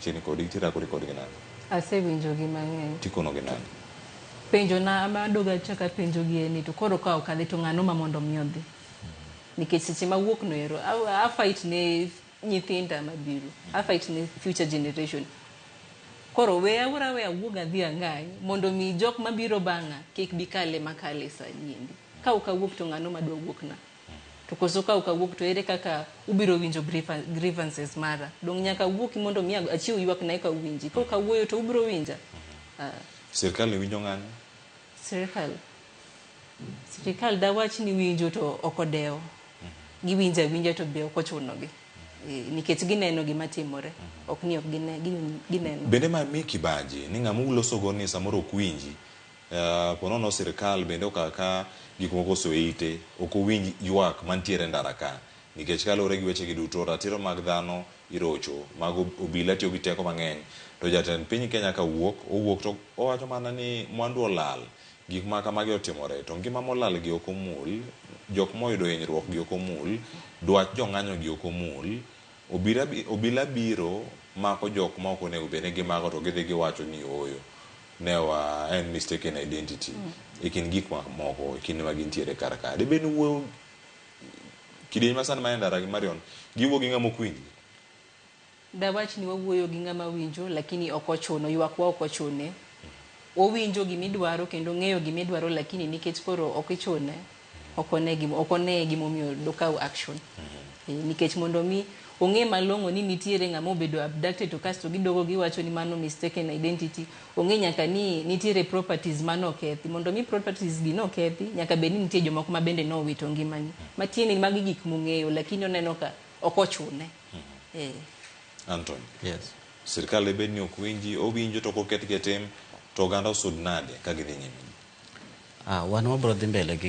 Chiegni kodi tirakori kodgi nade? Asewinjo gi mang'eny. Tikonogi nade? Penjo na ma aduogo achako apenjo gi en ni to koro ka ok adhi to ng'ano ma mondo mi odhi? Nikech seche mawuok no ero a fight ne nyithinda mabiro. A fight ne future generation. Koro we awuora aweya awuog adhi ang'any mondo mi jok mabiro bang'a kik bi kale makale sani endi. Ka ok awuok to ng'ano madwa wuok na? To koso ka ok awuok to ere kaka ubiro winjo grievances mara? Dong' nyaka awuoki mondo mi achiw ywak na eka uwinji. Ka ok awuoyo to ubiro winja? Ah. Sirkal ni winjo ng'anyo? Sirkal. Sirkal dawach ni winjo to ok odewo. Giwinjo awinja to be ok ochunogi. Nikech gineno gima timore. Ok ni ok gine, gineno. Bende ma mi kibaji ni ng'ama ulosogo ni samoro ok winji. Po nono sirkal bende okawo ka gik moko osoyo e ite, ok owinj ywak mantiere e ndara ka. Nikech kaluwore gi wechegi duto, ratiro mag dhano irocho, mag obila tiyo gi teko mang'eny. To jatend piny Kenya ka wuok, owuok to owacho mana ni mwandu olal, gik ma kamagi otimore. To ngima molal gi ok omul, jok moyudo hinyruok gi ok omul, dwach jong'anyo gi ok omul. Obila obila biro mako jok ma ok onego bed ni gimako to gidhi giwacho ni ooyo. Ne wa en mistaken identity e kind gik moko e kinde ma gintiere kar ka. Dibed ni wuoyo kidieny ma sani ma e ndara gi Marion giwuo gi ng'ama ok winji? Dawach ni wawuoyo gi ng'ama winjo lakini ok ochuno, ywakwa ok ochune. Owinjo gimidwaro kendo ong'eyo gimidwaro lakini nikech koro ok ichune, ok one gima ok one gimomiyo dokaw action. Nikech mondo mi ong'e malong'o ni nitiere ng'ama obedo abducted to kasto gidogo giwacho ni mano mistaken identity. Ong'e nyaka ni nitiere properties mane okethi. Mondo mi properties gi nokethi, nyaka bed ni nitie jomoko ma bende nowito ngimagi. Matiende ni magi gik mong'eyo lakini oneno ka ok ochune. Anthony. Yes. Sirkal dibed ni ok winji, owinjo to ok oketgi e tim, to oganda osud nade ka gidhi nyime? Ah, wan wabro dhi mbele gi